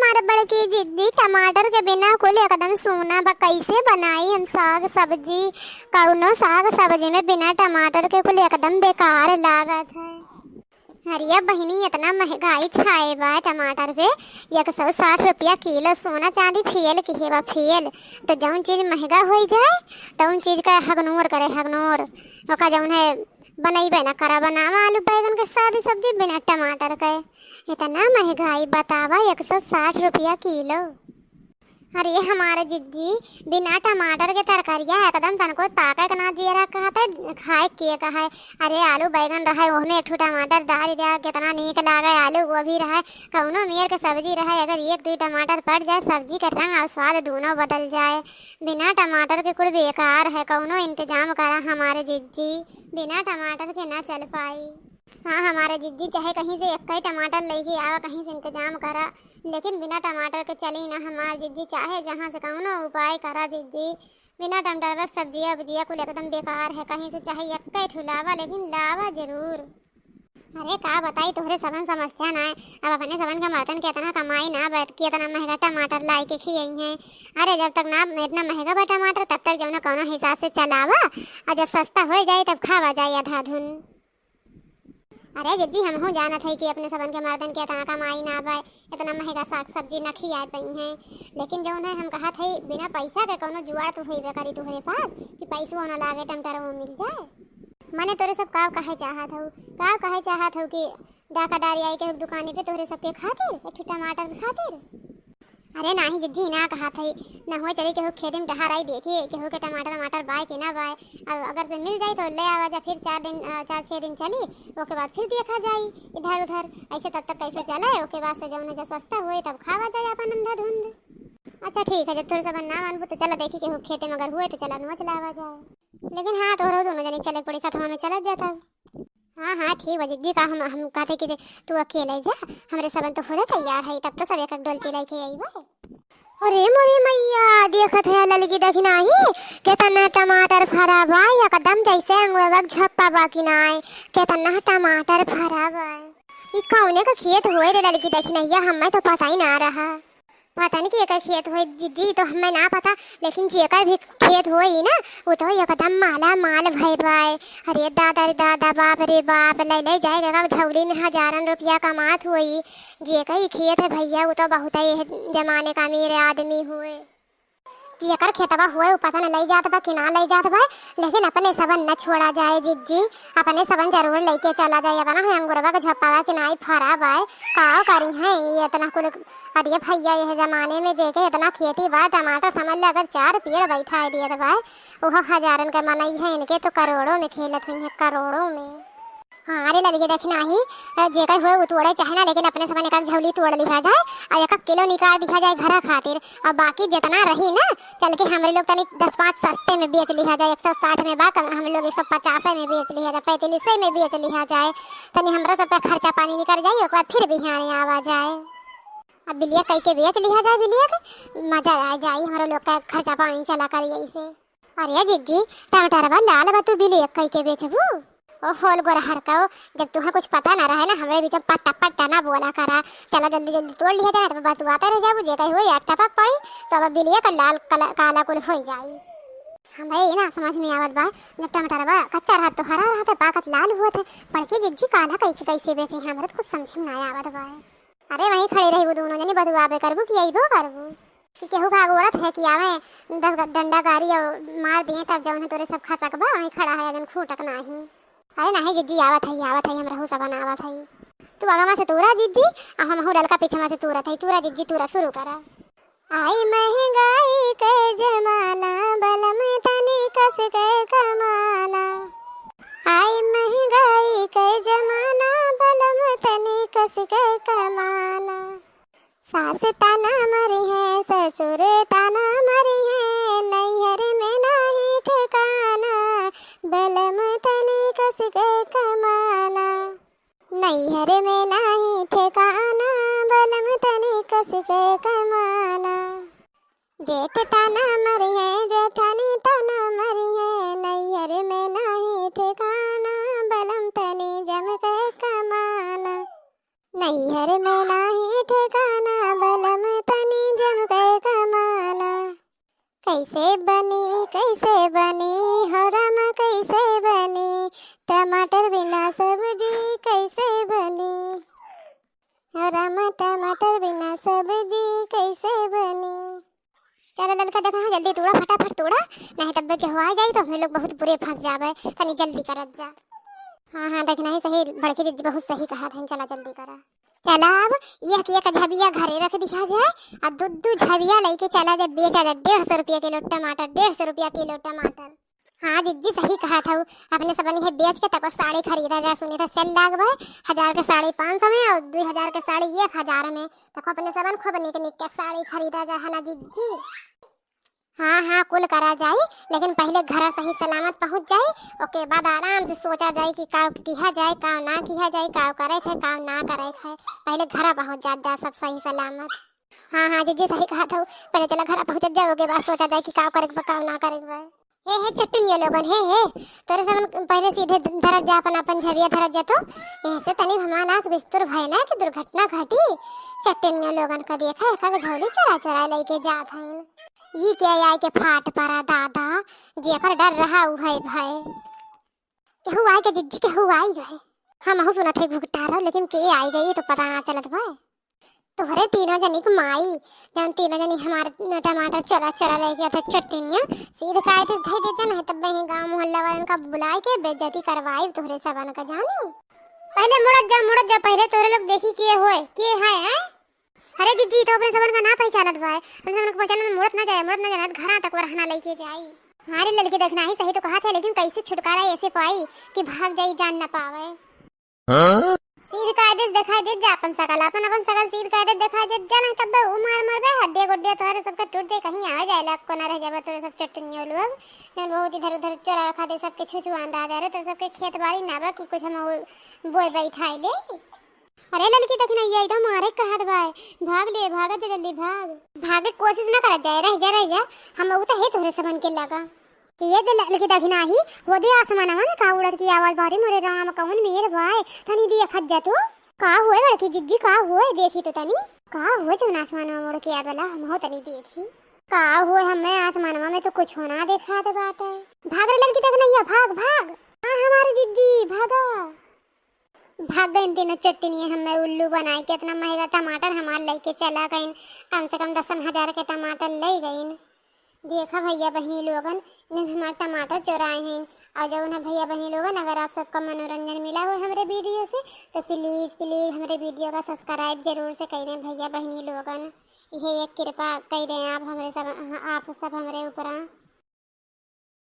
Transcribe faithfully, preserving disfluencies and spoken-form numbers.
अरे बड़की जिज्जी, टमाटर के बिना कुल एकदम सूना बा, कैसे बनाई हम साग सब्जी? कौनो साग सब्जी में बिना टमाटर के कुल एकदम बेकार लागत है। अरे बहिनी, इतना महंगाई छाए बा टमाटर पे, एक सौ साठ रुपया किलो, सोना चांदी फेल किहे बा, फेल। तो जौन चीज महंगा होइ जाए, तौन चीज का हगनोर करे, हगनोर। ओका जौन है, बनइबे ना करा, बनावा आलू बैगन के सादी सब्जी बिना टमाटर के। इतना महंगाई बतावा, एक सौ साठ रुपया किलो। अरे हमारे जिज्जी, बिना टमाटर के तरकारिया एकदम तनको ताके के ना जियरा कहत है, खाए के कहे। अरे आलू बैगन रहे, ओहमे एक ठो टमाटर डाल दिया, कितना नीक लागे। आलू गोभी रहे, कौनो मेर के सब्जी रहे, अगर एक दुई टमाटर पड़ जाए, सब्जी के रंग और स्वाद दोनों बदल जाए। बिना टमाटर के कुल बेकार है, कौनो इंतजाम करा हमारे जिज्जी, बिना टमाटर के ना चल पाई। हाँ, हमारे जिज्जी, चाहे कहीं से एक ही टमाटर लेके आवा, कहीं से इंतजाम करा, लेकिन बिना टमाटर के चली ना हमार जिज्जी, चाहे जहाँ से कौनो उपाय करा जिज्जी। बिना टमाटर का सब्जिया उब्जिया कुल एकदम बेकार है, कहीं से चाहे एक ही ठो लावा, लेकिन लावा जरूर। अरे का बताई तोहरे सबन समस्या ना है, अब अपने सबन के मर्दन के इतना कमाई ना बा कि इतना महंगा टमाटर लाई के खियाई हैं। अरे जब तक ना इतना महंगा बा टमाटर, तब तक जौन कौनो हिसाब से चलावा, और जब सस्ता हो जाए तब खावा जाए आधा धुन। अरे जिज्जी, हमहू जानत है कि अपने सबन के मर्दन के इतना कमाई ना बा, इतना महंगा साग सब्जी ना खियाए पई हैं, लेकिन जौन है हम कहत है बिना पैसा के कौनो जुगाड़ तो होइबे करी तोहरे पास कि पैसो ना लागे, टमाटरो मिल जाए। मने तोरे सब का कहे चाहत हऊ, का कहे चाहत हऊ कि डाका डारी आई केहू दुकाने पे तोहरे सबके खातिर, एक ठो टमाटर खातिर? अरे नाही जिज्जी, ना कहत है, ना हुए चली केहू खेते में टहर आई देखी, केहू के टमाटर वमाटर बाय कि ना बाय। अब अगर से मिल जाई तो ले आवा जा, फिर चार दिन, अ, चार छः दिन चली, ओके बाद फिर देखा जाई इधर उधर। ऐसे तब तक कैसे चले, ओके बाद से जौन है जब सस्ता हुए तब खावा जाए अपन अंधाधुंध। अच्छा ठीक है, जब तोहरे सबन ना मानबू तो चला देखी केहू खेते में अगर हुए तो चला नोच लावा जाए। लेकिन हाँ, तोहरो दोनों जने चले के पड़ी, साथवा में चलत जाता। हाँ हाँ ठीक बा जिज्जी, का हम हम कहते कि तू अकेले जा, हमरे सबन तो खुदे तैयार है, तब तो सब एक एक डोलची लेके अइबे। अरे मोरे मैया, देखत है ललकी दखिनाही, केतना टमाटर फरा बा, एकदम जैसे अंगूरवा के झप्पा बा कि नाय, केतना टमाटर फरा बा। ई कौने का खेत होए रे ललकी दखिनैया, हमें तो पता ही ना रहा। पता नहीं केकर खेत होए जिज्जी, तो हमें ना पता, लेकिन जेकर भी खेत होई ना, वो तो एकदम माला माल भय बाय। अरे दादा रे दादा, बाप रे बाप, ले ले जाए देखा झौली में हजारन रुपया कमात होई। जेकर ही खेत है भैया, वो तो बहुत ही जमाने का अमीर आदमी हुए। जेकर खेतवा हुए, वो पता न ले जात बा कि ना ले जात बा, लेकिन अपने सबन न छोड़ा जाए जिज्जी, अपने सबन जरूर लेके चला जाए। इतना है अंगूरवा के झप्पावा कि नाई फरा बाय, काव करी है ये इतना कुल। अरे भैया, यह जमाने में जेके इतना खेती बा, टमाटर समझ ले अगर चार पेड़ बैठा दिए तो बाय, वो हजारन के मनई है, इनके तो करोड़ों में खेलत हुई है, करोड़ों में। हाँ, अरे ललिया, देखी नाही, अ, जेकर होए वो तोड़े चाहे ना, लेकिन अपने सबन एक झौली तोड़ लिहा जाए और एक किलो निकाल दिहा जाए घरा खातिर, और बाकी जितना रही ना, चल के हमरे लोग तनी दस पाँच सस्ते में बेच लिहा जाए, एक सौ साठ में बा, कम, हम लोग एक सौ पचास में बेच लिहा जाए, पैंतालीस में बेच लिहा जाए, तनी हमरा सब का खर्चा पानी निकल जाए, ओकर बाद फिर बिहाने आवा जाए। अब बिलिया कई के बेच लिहा जाए, बिलिया के मजा आ जाए, हमरा लोग का खर्चा पानी चला करी ऐसे। अरे जिज्जी, टमाटरवा लाल बा, तू बिलिया कई के बेचबू? ओ होल गोरहर का, जब तुहे कुछ पता ना रहे ना, हमरे बीच में पट्टा पट्टा ना बोला करा। चला जल्दी जल्दी तोड़ लिहे जाए, तो बतुआते रह जाबू, जे कहीं होई, एक टपक पड़ी, तो अब बिलिया का लाल कला-, काला कुल होई जाई। हमें ये ना समझ में आवत बा, जब टमाटरवा कच्चा रहत तो हरा रहत है, पाकत लाल हुआ था, बड़की जिज्जी काला कई के कैसे बेचे हैं, हमरे तो कुछ समझ में ना आवत बा। अरे वहीं खड़े रही वो दोनों जनी, बतुआबे करबू कि अइबो करबू? कि केहू का गोरत है कि आवे, दस ग-, डंडा गारी और मार दिए, तब जौन है तोरे सब खसक बा, वहीं खड़ा है, जन खूटक नाही। अरे नाही जिज्जी, आवत है, आवत है, हम रहू सबन आवत है। तू आगवा से तूरा जिज्जी, आ हम हूँ डलका पीछवा से तूरत है, तूरा जिज्जी, तूरा शुरू करा। आई महंगाई के जमाना, बलम तनी कस के कमाना। आई महंगाई के जमाना, बलम तनी कस के कमाना। सास ताना मरी है, ससुर ताना मरी है, नैहर में नाही ठिकाना, बलम तनी कस के कमाना। नैहर में नाही ठिकाना, बलम तनी कस के कमाना। जेठ ताना मरी है, जेठानी ताना मरी है, नैहर में नाही ठिकाना, बलम तनी जम के कमाना। नैहर में नाही ठिकाना, बलम कैसे बनी, कैसे बनी, हो रामा कैसे बनी, टमाटर बिना सब्जी कैसे बनी, हो रामा टमाटर बिना सब्जी कैसे बनी। चलो ललका, देखा है, जल्दी तोड़ा, फटाफट तोड़ा, नहीं तब के हुआ जाई तो अपने लोग बहुत बुरे फंस जावे। तनी जल्दी करत जा। हाँ हाँ, देखना ही सही, बड़की जिज्जी बहुत सही कहा था, चला जल्दी करा। चला अब एक एक झबिया घरे रख दिया जाए और दू दू झबिया लेके चला जाए, बेचा जाए, डेढ़ सौ रुपया किलो टमाटर, डेढ़ सौ रुपया किलो टमाटर। हाँ जिज्जी सही कहा था, अपने सबन है बेच के तको साड़ी खरीदा जाए। सुनी था सेल लाग बा, हजार के साड़ी पाँच सौ में और दो हजार के साड़ी एक हजार में, तको अपने सबन खूब निक निक के साड़ी खरीदा जाए, है ना जिज्जी? हाँ हाँ, कुल करा जाई, लेकिन पहले घर सही सलामत पहुँच जाई, ओके बाद आराम से सोचा जाई कि का किया जाए, का ना किया जाए, का करे है, का ना करे है। पहले घर पहुँच जात जा सब सही सलामत। हाँ हाँ जिज्जी सही कहा था, पहले चला घर पहुँच जाओ, ओके बाद सोचा जाए कि का करे बा, का ना करे बा। हे हे चट्टनिया लोगन, हे हे, तोरे सबन पहले सीधे धरत जा, अपन अपन झबिया धरत जा तो। ऐसे तनी हमार आँख बिस्तुर भय ना कि दुर्घटना घटी। चट्टनिया लोगन का देखा, एक झोली चोरा चोरा लेके जात हैं। ई के आए के फाट परा दादा, जेकर डर रहा उहे भय। केहू आए के जिज्जी, केहू आई गए। हमहू सुनत है घुघटारव, लेकिन के आई गए ई तो पता ना चलत बा। तोहरे तीनों जनी के माई, जौन तीनों जनी हमार टमाटर चोरा चोरा लेके आते चट्टनिया, सीध कायदे से धई दे जा, नहीं तब ही गाँव मोहल्ला वालन का बुलाए के बेइज्जती करवाई तोहरे सबन का जानू। पहले मुड़त जा, मुड़त जा, पहले तोहरे लोग देखी के होए, के है, हैं? अरे जिज्जी, तो अपने सबन का ना पहचानत बा, अपने सबन का पहचानत मुड़त ना जाए, मुड़त ना जाए, घरा तक वरहना लेके जाई। हाँ रे ललकी, देखना ही सही तो कहा थे, लेकिन कैसे छुटकारा ऐसे पाई कि भाग जाई, जान ना पावे। हाँ? सीध कायदे से देखाई देत जा अपन सकल, अपन अपन सकल सीध कायदे से देखाई देत जा, नहीं तब उ मार मरबे, हड्डी गुड्डी तोहरे सबके टूट जाई, कहीं आ जाए लाग को ना रह जाबे तोरे सब चट्टनियो लोग, जौन बहुत इधर उधर चोरावे खातिर सबके छुछुआन रह दे रहे, तो सबके खेत बाड़ी ना बा कि कुछ हम उ बोए बैठाई ले। अरे ललकी देखी ना, ये एकदम मारे कहत बा, भाग ले, भागत जा जल्दी भाग। भागे के कोशिश ना करत जाए, रह जा, रह जा, हम उ तो है तोहरे सबन के लगा। ये दे ललकी दखिनाही, वो दे आसमानवा में का उड़त की आवाज बारी, मोरे राम, कौन मेर बाय? तनी देखत जा तू। का हुए बड़की जिज्जी, का हुए? देखी तो तनी। का हुए जौन आसमानवा में उड़ के आवेला, हमहू तनी देखी। का हुए, हमें आसमानवा में तो कुछ ना देखात बाटे। भाग रे ललकी दखिनहिया, भाग, भाग। हाँ, हमारे जिज्जी, भागा। भाग गइन तीनों चट्टनिया हमें उल्लू बनाई के, इतना महंगा टमाटर हमार लेके चला गइन। कम से कम दसन हजार के टमाटर ले गइन। देखा भैया बहिनी लोगन, इन्हन हमार टमाटर चोराए हैं। और जौन है भैया बहिनी लोगन, अगर आप सबका मनोरंजन मिला हो हमरे वीडियो से, तो please, please हमरे वीडियो का subscribe जरूर से कइ दें भैया बहिनी लोगन। यह एक कृपा कइ दें आप हमरे सब, आप सब हमरे ऊपरा।